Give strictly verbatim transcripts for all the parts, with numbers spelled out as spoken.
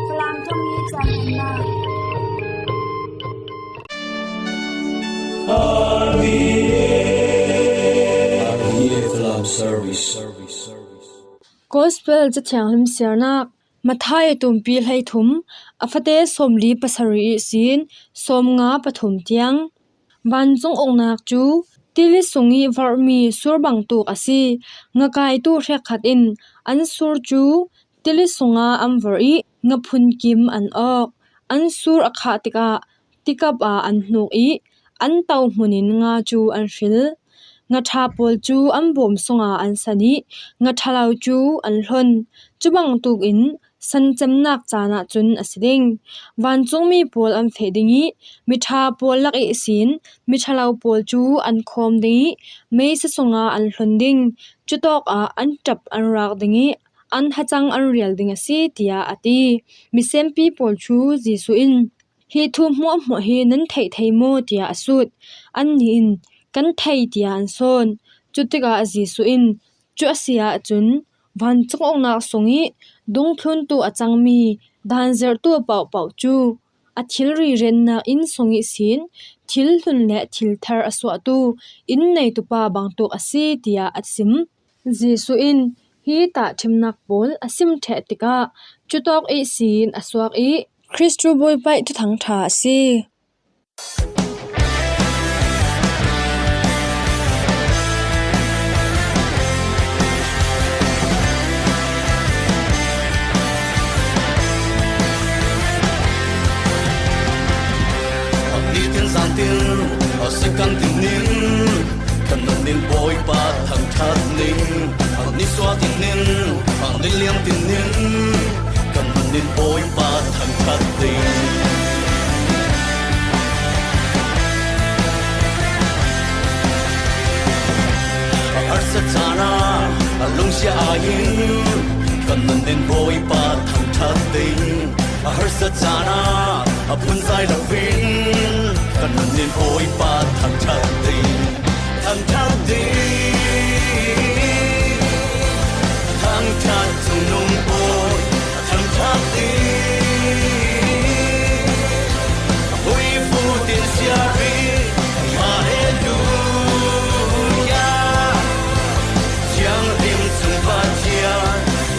Falam thawngmi caan nunnak. R V A Falam Service. Gospel Cathianghlim siarnak. Matthai a tumpi hleithum, a fate sawmli pasarih ihsin sawmnga pathum tiang. Vancung uknak cu tili sung i vorhmi sur bangtuk a si. Ngakaitu hrekkhat in an sur cu tili sungah an vorh i ngaphun kim an awk. An sur a khah tikah tikap ah an hnuk i an tohmun in nga cu an hril. Ngaṭha pawl cu an bawm sungah an san i ngaṭhalo cu an hlon. Cu bangtuk in san cemnak caan ahcun a si ding. Vancungmi pawl an feh ding i miṭha pawl lak ihsin miṭhalo pawl cu an khawm ding i meisa sungah an hlon ding. Cutawkah an ṭap an rak ding i an hacang an rial ding a si, tiah a ti. Misenpi pawl cu Jesuh in, "Hi thu hmuahhmuah hi nan theih thei maw?" tiah a sut. Annih in, "Kan thei," tiah an sawn. Cutikah Jesuh in, "Cu a si ahcun, vancung uknak sung i dungthluntu a cangmi dan zerhtu a paohpaoh cu a thilri rennak inn sung ihsin thil hlun le thil thar a suahtu inn neitu pa bangtuk a si," tiah a sim. Jesuh in hi tahṭhimnak pawl a sim ṭheh tikah cutawk ihsin a suak i Kristu Bawipa ih Thuthang ṭha a si. Nitin zantin, a second tinin, kan nun in Bawipa thangṭhat ning. Nisuah tinin, niliam tinin, kan nun in Bawipa thangṭhat ding. A harsat caan ah, a lungsia aiin, kan nun in Bawipa thangṭhat ding. A harsat caan ah, a phunzai loin, kan nun in Bawipa thangṭhat ding. Thangṭhat ding, thangṭhat cungnung pawl, thangṭhat ding. Huifu tin siari, Halleluia. Thianghlim cung Pathian,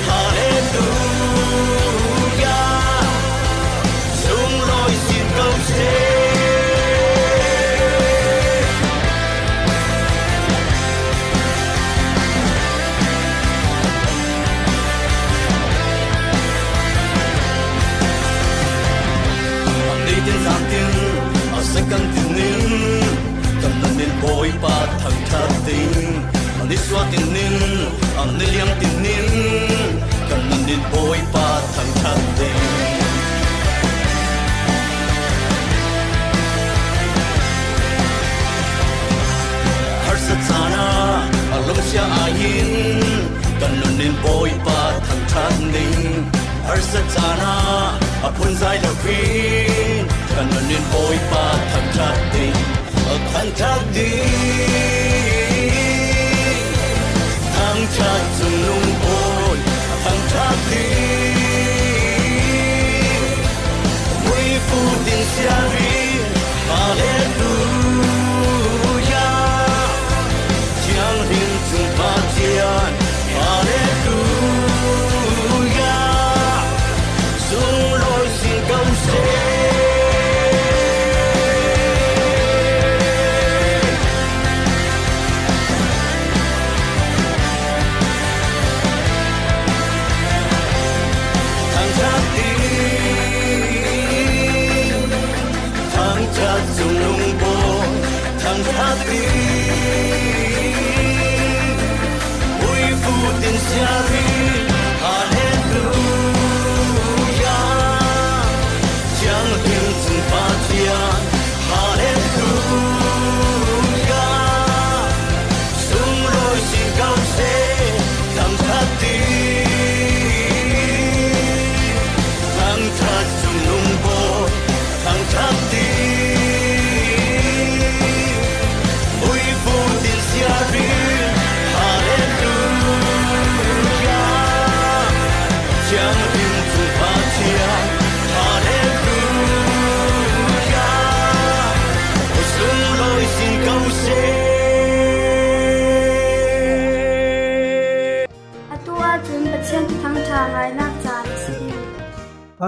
Halleluia. Sunglawi sin ko seh. Nitin zantin, a second tinin, kan nun in Bawipa thangṭhat ding. Nisuah tinin, niliam tinin, kan nun in Bawipa thangṭhat ding. Harsat caan ah, a lungsia aiin, kan nun in Bawipa thangṭhat ding. Harsat caan ah, a phunzai loin, kan nun in Bawipa thangṭhat ding. Thangṭhat ding, thangṭhat cungnung pawl, thangṭhat ding. Huifu tin siari, Halleluia. Thianghlim cung Pathian, Halleluia. Sunglawi sin ko seh. Thangṭhat ding, thangṭhat cungnung pawl, thangṭhat ding. Huifu tin siari, Halleluia. Thianghlim cung Pathian, Halleluia. Sunglawi sin ko seh. Thangṭhat ding, thangṭhat cungnung pawl, thangṭhat ding. Huifu tin siari, Halleluia.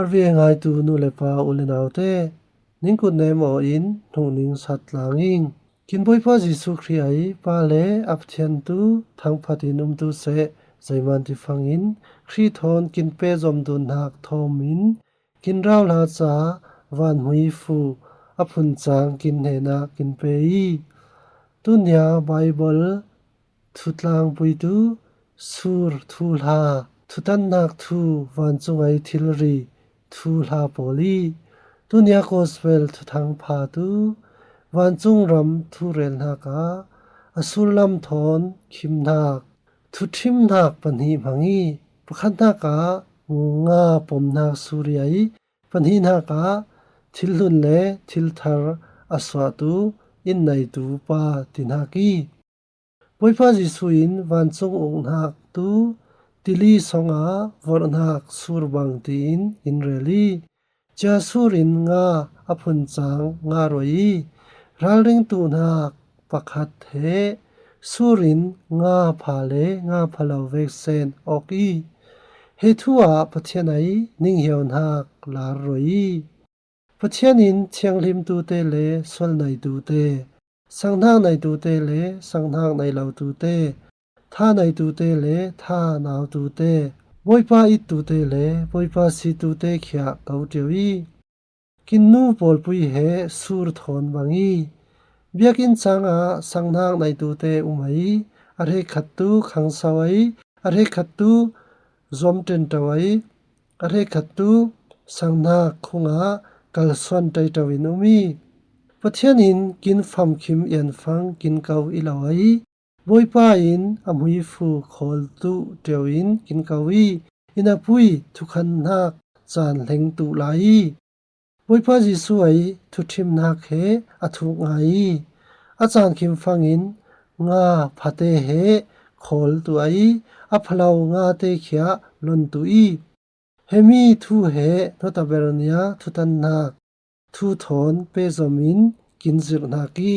R V A ngaitu nu le pa u le naute, ningkut nem aw in hnungning sat tlang ing. Kin Bawipa Jesuh Khrih a i Pa le a Pathian tu thangphat in umtu seh, zeiman ti fangin Khrih thawn kin pehzom dun hnak thawm in kin rauhla ca vanhmui fu a phun cang kin hnenah kin pe i, tunia Baibal thutlangpuitu sur thuhla, thutannak thu vancung a i thilri thuhla pawl i, tunia Gospel thuthang pha tu vancung ram thurel hnak ah a sullam thawn khim hnak, thuthim hnak pahnih hmang i, pakhat hnak ah nga pom hnak sur i a i, pahnih hnak ah thilhlun le thilthar a suahtu inn neitu pa ti hnak i, Bawipa Jesuh in vancung uk hnak tu tili song ah vorh hnak sur bang tiin in rel i, cia sur in nga a phun cang nga ruai i, ralring tu hnak pakhat he sur in nga pha le nga phalo vek sen awk i, he thu ah Pathian a i ninghiau hnak lar ruai i, Pathian in thianghlim tute le sual nei tute, sanghnak nei tute le sanghnak nei lo tute, tha nei tute le tha nau tute, Bawipa it tute le Bawipa si tute khia ko ṭio i, kin nu pawlpui he sur thawn bang i, biakinn cang ah sanghnak nei tute um a i, a hrekkhat tu khangso a i, a hrekkhat tu zuam ṭenṭo a i, a hrekkhat tu sanghnak khung ah kalsuan ṭaito in um i, Pathian in kin famkhim ianfang kin ko i lo a i, Bawipa in a hmuifu khawl tu ṭio in kin ko i, inn a pui thukhan hnak caan hleng tu lai i, Bawipa Jesuh a i thuthim hnak he a thuk ngai i, a caan khim fangin nga phate he khawl tu a i, a phalo ngate khia lon tu i, hemi thu he hnawtaber nia thutannak thu thawn pehzom in kin zirh hnak i,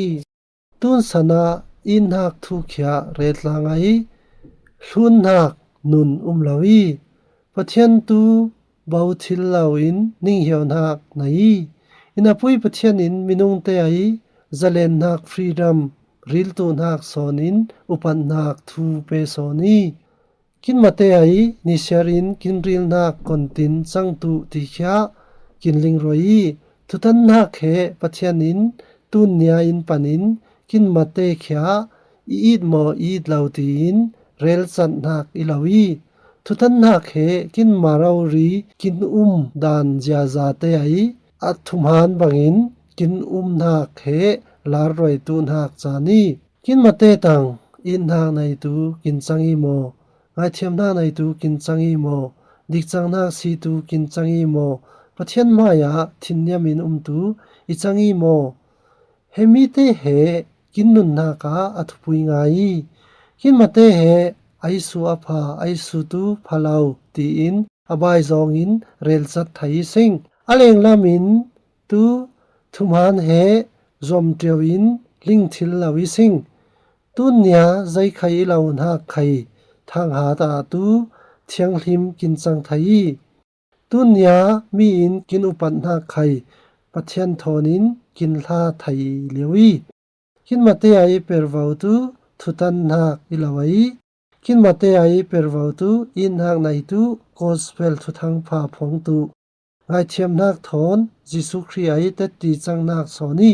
tun san ah it hnak thu khia rel tlang a i, hlun hnak nun um lo i, Pathian tu bo thil lo in ninghiau hnak nei i, inn a pui Pathian in minungte a i zalen hnak freedom, riltu hnak sawn in upat hnak thu pe sawn i, kinmate a i nisiar in kin rilnak kontin cangtu ti khia kin ling ruai i, thutannak he Pathian in tun nia in panin kinmate khia i it maw i it lo tiin relcat hnak i lo i, thutannak he kinma rori kin um dan ziazate a i a thuhmaan bangin kin um hnak he lar ruaitu hnak caan i, kinmate tang it hnak neitu kin cang i maw? Ngaithiam hnak neitu kin cang i maw? Dikcang hnak situ kin cang i maw? Pathian hmaiah thinniam in umtu i cang i maw? Hemite he kin nun hnak ah a thupui ngai i, kinmate he aisu a pha, aisu tu pha lo tiin a baizawng in relcat thei i sing. A lenglam in tu thuhmaan he zuamṭio in lingthil lo i sing. Tun nia zeikhai i lo hnak khai thanghat ah tu thianghlim kin cang thei i, tun nia mi in kin upat hnak khai Pathian thawn in kin hla thei lio i, kinmate a i pervo tu thutan hnak i lo a i, kinmate a i pervo tu it hnak neitu gospel thuthang pha phuangtu ngaithiam hnak thawn Jesuh Khrih a i tetti cang hnak sawn i,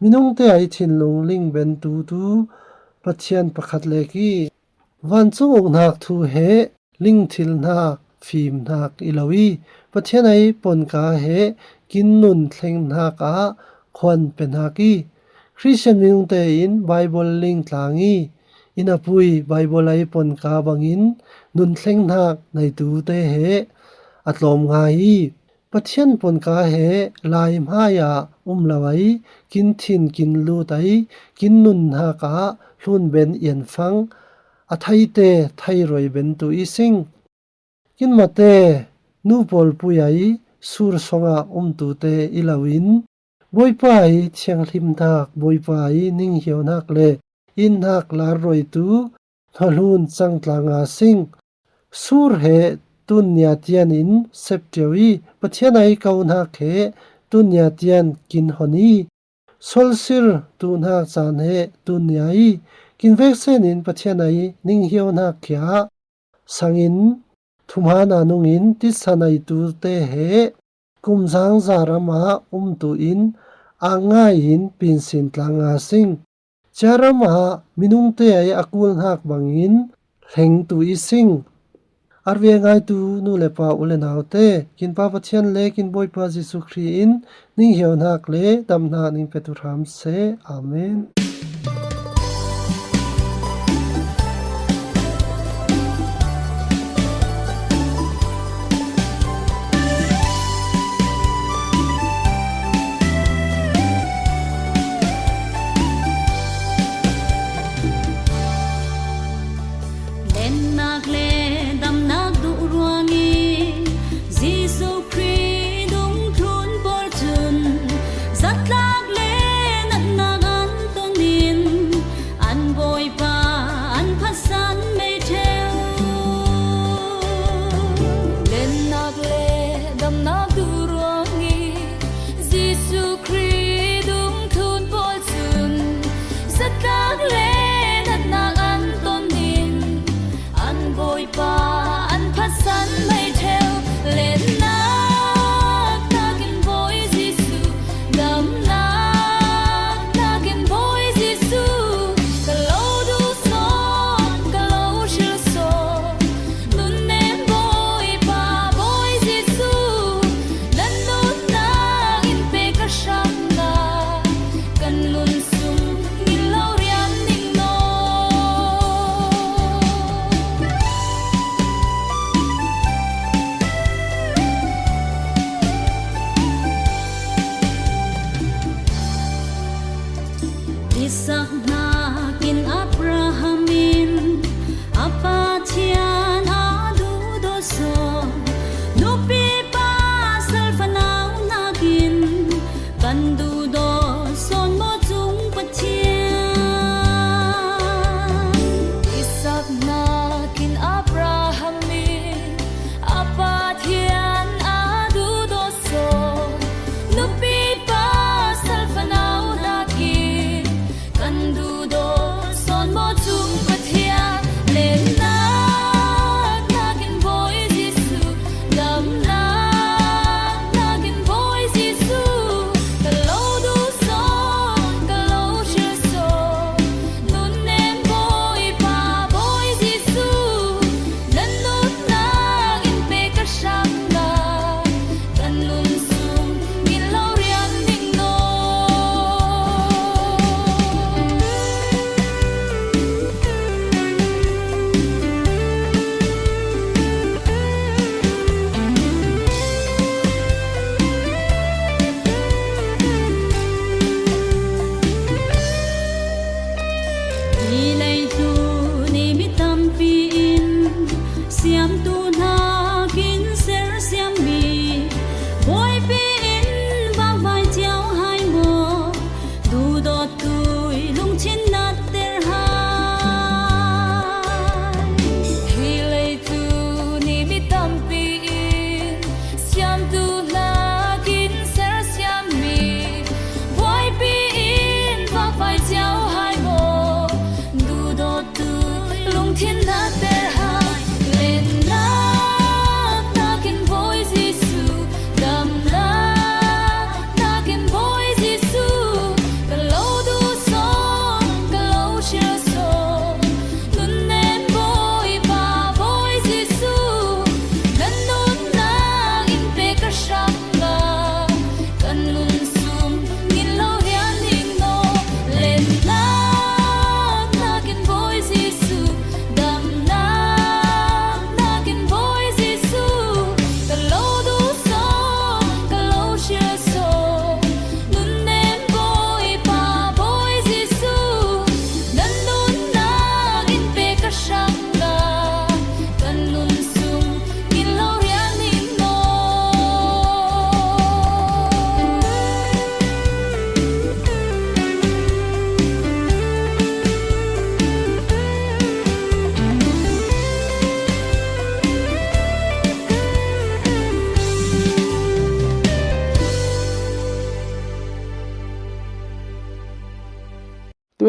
minungte a i thinlung lingbentu tu Pathian pakhat lek i, vancung uk hnak thu he lingthil hnak fim hnak i lo i, Pathian a i ponka he kin nun thleng hnak ah khuan pe hnak i, Khristian minungte in Baibal ling tlang i, inn a pui Baibal a i ponka bangin nun thleng hnak neitute he a tlawm ngai i, Pathian ponka he lai hmai ah um lo a i, kin thin kin lut a i, kin nun hnak ah hlun ben ianfang a theite thei ruai bentu i sing. Kinmate nu pawlpui a i sur song ah umtute i lo in, Bawipa i thianghlim hnak, Bawipa i ninghiau hnak le it hnak lar ruaitu hnahlun cang tlang a sing. Sur he tun nia tian in sep ṭio i, Pathian a i ko hnak he tun nia tian kin hon i, solsir tu hnak caan he tun nia i, kin vek sen in Pathian a i ning hio hnak khia sangin, thuhma na nung in titsan a i tu te he kum zangza ram ah um tu in, a ngai in pinsin tlang a sing. Cia ram ah minung te a i a kul hnak bangin hleng tu i sing. A rve ngaitu nu le pa u le nau te, kin Pa Pathian le kin Bawipa Jesuh Khrih in ning hio hnak le damhnak ning petu hram seh. Amen. Lennak le damnak duh ruangin Jesuh Khrih dungthlun pawl cun zatlak le natnak an ton i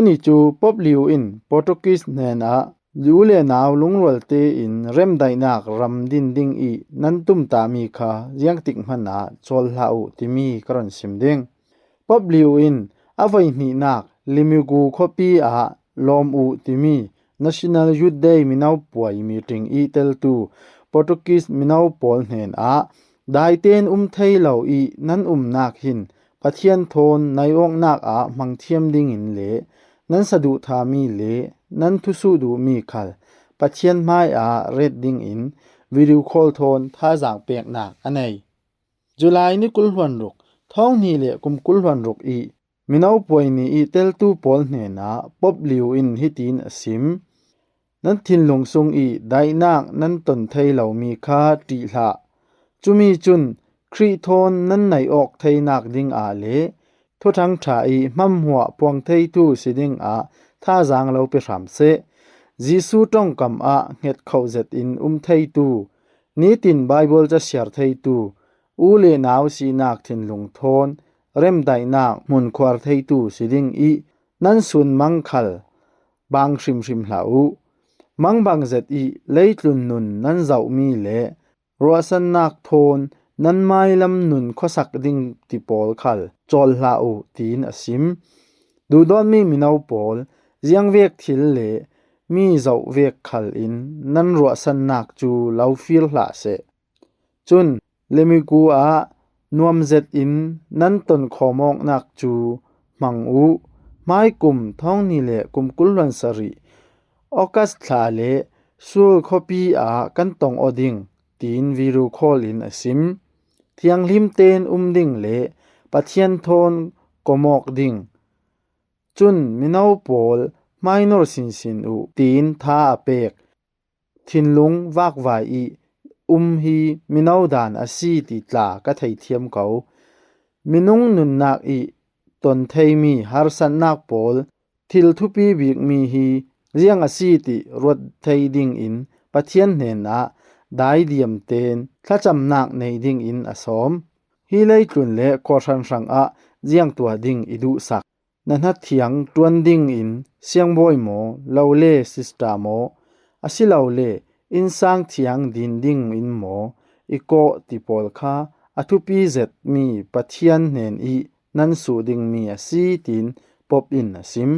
Ni cu Pope Leo in Portuguese hnenah, "U le nau lungrualte in remdaihnak ram din ding i nan tumtahmi kha ziangtik hmanah cawl hlah uh," timi ka run sim ding. Pope Leo in a voihnihnak Limurgo khuapi ah lawm uh timi National Youth Day mino puai meeting i teltu Portuguese mino pawl hnenah, "Daitein um thei lo i nan umnak hin Pathian thawn nai awknak ah hmang thiam dingin le nan saduhthami le nan thusuh duhmi khal Pathian hmaiah ret dingin video call thawn thazaang peknak a nei." July ni kul hluan ruk, thawng hnih le kum kul hluan ruk i mino puai ni i teltu pawl hnenah Pope Leo in hitin a sim: "Nan thinlung sung i daihnak nan ton thei lomi kha ṭih hlah. Cumi cun Khrih thawn nan nai awk theinak dingah le Thuthang ṭha i hmanhmuah puang theitu si dingah thazaang lo pe hram seh. Jesuh ṭongkam ah hnget khoh zetin um theitu, nitin Baibal ca siar theitu, u le nau sinak thinlung thawn remdaihnak hmunkhuar theitu si ding i nan sunmang khal baang hrimhrim hlah uh. Mangbang zet i leitlun nun nan zohmi le ruahsannak thawn nan mailam nun khuasak ding ti pawl khal cawl hlah uh," tiin a sim. Duhdawtmi mino pawl, ziangvek thil le mi zoh vek khal in nan ruahsannak cu lo fir hlah seh. Cun Limurgo ah nuam zetin nan tonkhawm awknak cu hmang uh. Hmaikum thawng hnih le kum kul hluan sarih August thla le Seoul khuapi ah kan tong aw ding, tiin video call in a sim. Thianghlim tein um ding le Pathian thawn kom awk ding. Cun mino pawl hmainor sinsin uh, tiin tha a pek. Thinlung vakvai i um hi mino dan a si ti tla ka theithiam ko. Minung nunnak i ton theimi harsatnak pawl thil thupi bikmi hi ziang a si ti ruat thei dingin Pathian hnenah dai diam tein thlacamnak nei dingin a sawm. Hi leitlun le kawhhran hrangah ziang tuah ding i duhsak? Na hnathiang ṭuan dingin siangbawi maw, lo le sista maw, asilole innsang thiang din dingin maw i kawh ti pawl kha a thupi zetmi Pathian hnen i nan suh dingmi a si, tiin Pope in a sim.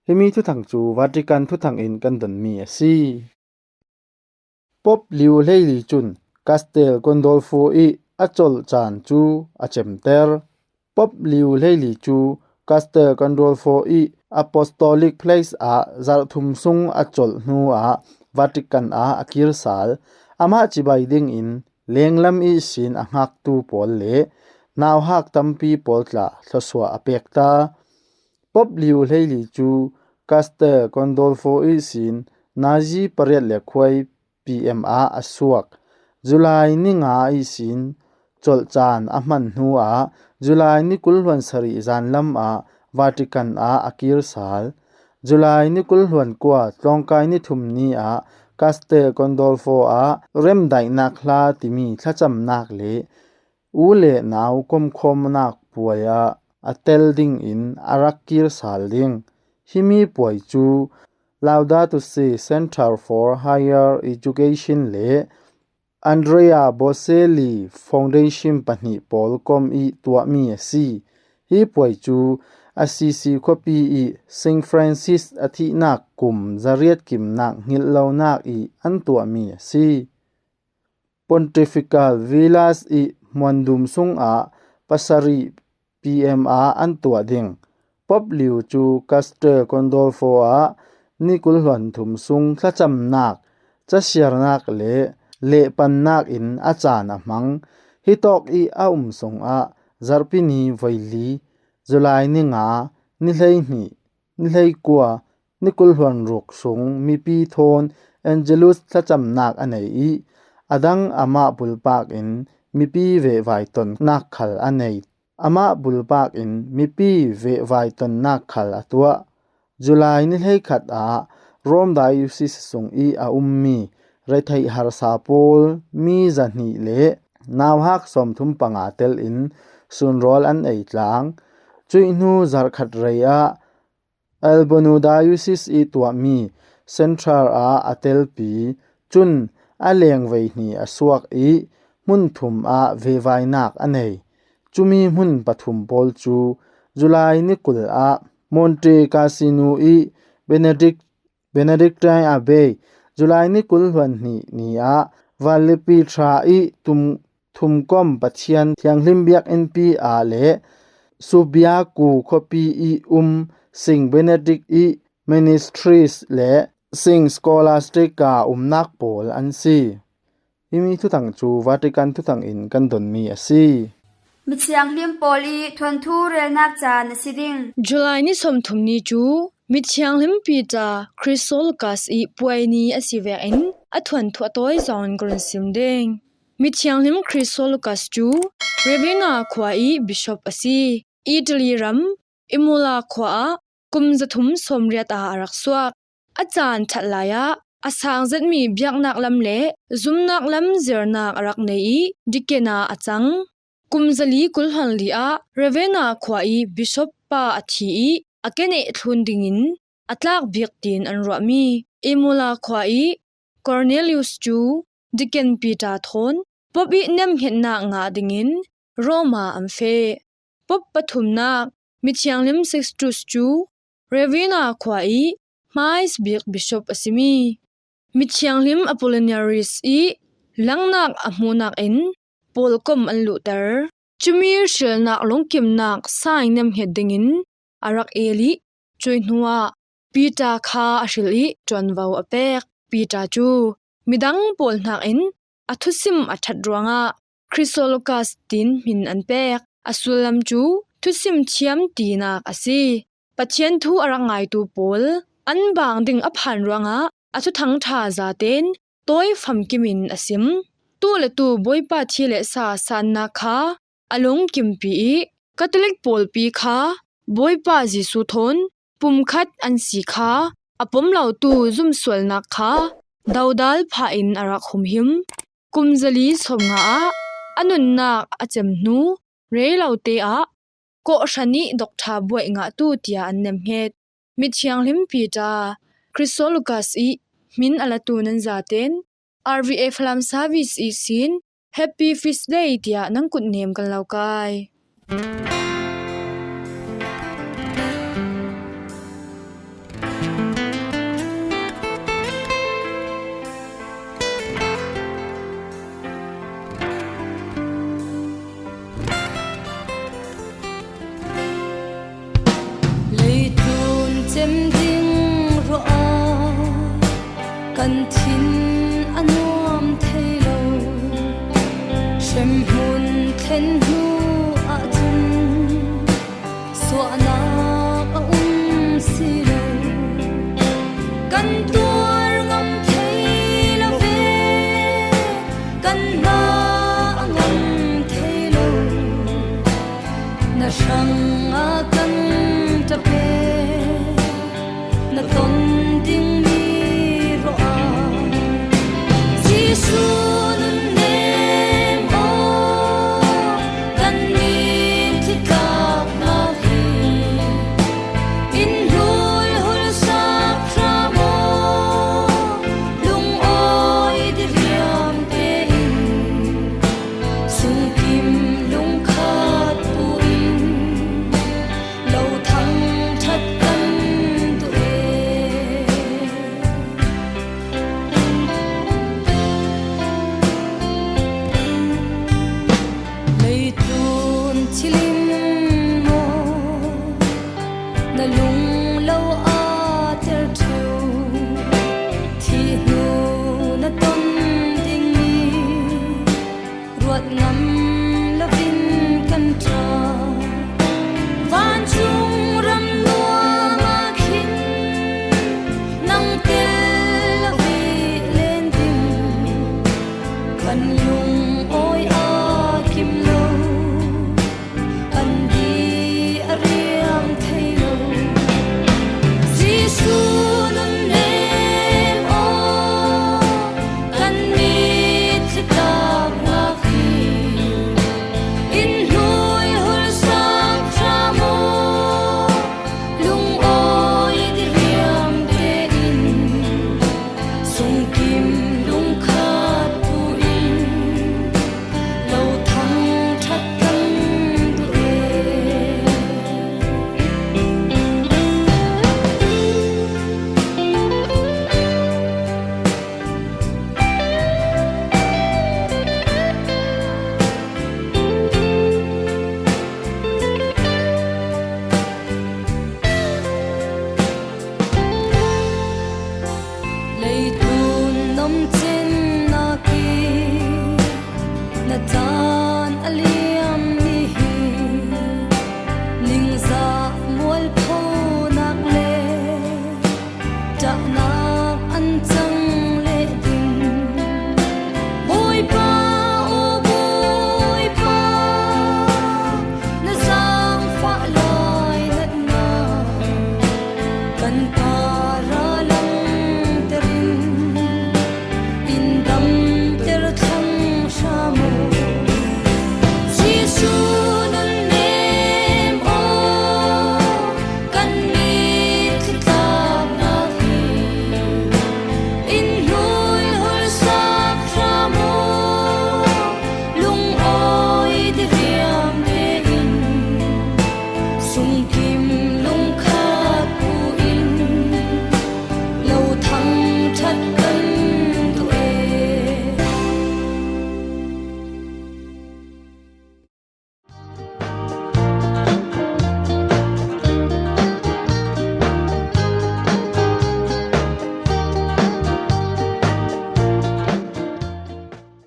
Himi thuthang cu Vatican thuthang in kan donmi a si. Pope Leo hleili cun Castel Gandolfo i a colh caan cu a cemter. Pope Leo hleili cu Castel Gandolfo i Apostolic Place ah zarh thum sung a colh hnuah Vatican ah a kir sal. Amah cibai dingin lenglam ihsin a hngaktu pawl le nauhak tampi pawl tla thluasuah a pek ta. Pope Leo hleili cu Castel Gandolfo ihsin nazi pariat le khuai P M ah a suak. July ni nga ihsin colh caan a hman hnuah July ni kul hluan sarih zanlam ah Vatican ah a kir sal. July ni kul hluan kua tlawngkai ni thum ni ah Castel Gandolfo ah remdaihnak hla timi thlacamnak le u le nau komkhawmnak puai ah a tel dingin a rak kir sal ding. Himi puai cu Laudato Si Center for Higher Education le Andrea Bocelli Foundation pahnih pawl kom i tuahmi a si. Hi puai cu Assisi khuapi i Saint Francis a thihnak kum zariat kimnak hngilh lonak i an tuahmi a si. Pontifical Villas i hmuandum sungah pasarih P M ah an tuah ding. Pope Leo cu Castel Gandolfo ah ni kul hluan thum sung thlacamnak, casiarnak le lehpannak in a caan a hmang. Hitawk i a um sungah zarhpi ni voili, July ni nga, ni hleihnih, ni hleikua, ni kul hluan ruk sung mipi thawn Angelus thlacamnak a nei i, a dang amah bulpak in mipi vehvai tonnak khal a nei. Amah bulpak in mipi vehvai tonnak khal a tuah. July ni hleikhat ah Rome Diocese sung i a ummi retheih harsa pawl mi zahnih le nauhak sawmthum panga tel in sunrawl an ei tlang. Cuih hnu zarhkhat rei ah Albano Diocese ih tuahmi Central ah a telpi, cun a lengvei hnih a suak ih hmun thum ah vevainak a nei. Cumi hmun pathum pawl cu July ni kul ah Monte Cassino ih Benedict Benedictine Abbey, July ni kul hluan hnih ni ah Vanlipi ṭha ih tum, thumkom Pathian thianghlim biakinnpi ah le Subiaco khuapi ih um Saint Benedict ih Ministries le Saint Scholastica umnak pawl an si. Himi thuthang cu Vatican thuthang in kan donmi a si. Mi thianghlim pawl ih thuanthu relnak caan a si ding. July ni sawmthum ni cu mi thianghlim Peter Chrysologus ih puai ni a si vekin a thuanthu a tawi zongin ka run sim ding. Mi thianghlim Chrysologus cu Ravenna khua ih bishop a si. Italy ram Imola khua ah kum zathum sawmriat ah a rak suak. A caan ṭhat lai ah a sang zetmi biaknak lam le zumnak lam zirnak a rak nei ih deacon ah a cang. Kum zali kul hluan li ah Ravenna khua ih bishop pa a thi ih a keneih thlun dingin a tlak bik tiin an ruahmi Imola khua ih Cornelius cu deacon Peter thawn Pope ih nemhngetnak ngah dingin Rome ah an feh. Pope pathumnak mi thianghlim Sixtus cu Ravenna khua ih hmaisabik bishop a simi. Mi thianghlim Apollinaris ih langnak a hmuhnak in pawlkom an luhter. Cumi hrilnak lungkimnak sign nemhnget dingin a rak el ih cuih hnuah Peter kha a hril ih ṭuanvo a pek. Peter cu midang pawl hnakin a thusim a ṭhat ruangah Chrysologus tiin hmin an pek. A sullam cu thusim thiam tinak a si. Pathian thu a rak ngaitu pawl an baang ding a phan ruangah a thuthang ṭha zaten tawi famkim in a sim. Tu le tu Bawipa thi le sa sannak kha a lungkimpi ih Catholic pawlpi kha Bawipa Jesuh thawn pumkhat an si kha a pom lotu zumsualnak kha dodal phah in a rak humhim. Kum zali sawmnga ah a nunnak a cem hnu rei lote ah kawhhran ih doctor buaih ngahtu tiah an nemhnget. Mi thianghlim Peter Chrysologus ih hmin a latu nan zaten R V A Falam Service ihsin Happy Feast Day tiah nan kutnem kan lo kai. Leitlun cem ding ruah ah kan thin a nuam thei lo. Hremhmun thlen hnu ahcun suahnak a um si lo. Kan tuar ngam thei lo ve, kanmah a ngam thei lo. Na hrangah kan ṭap e, na ton dingmi ruah ah Jesuh nunnem aw, kan mitthli tlaknak hi in hulhul sak hram aw, lungawi diriam tein sungkim lungkhat buin lo thangṭhat kan duh e. Leitlun thilim maw, na lung lo aa tel ṭheu, thih hnu na ton dingmi ruat ngam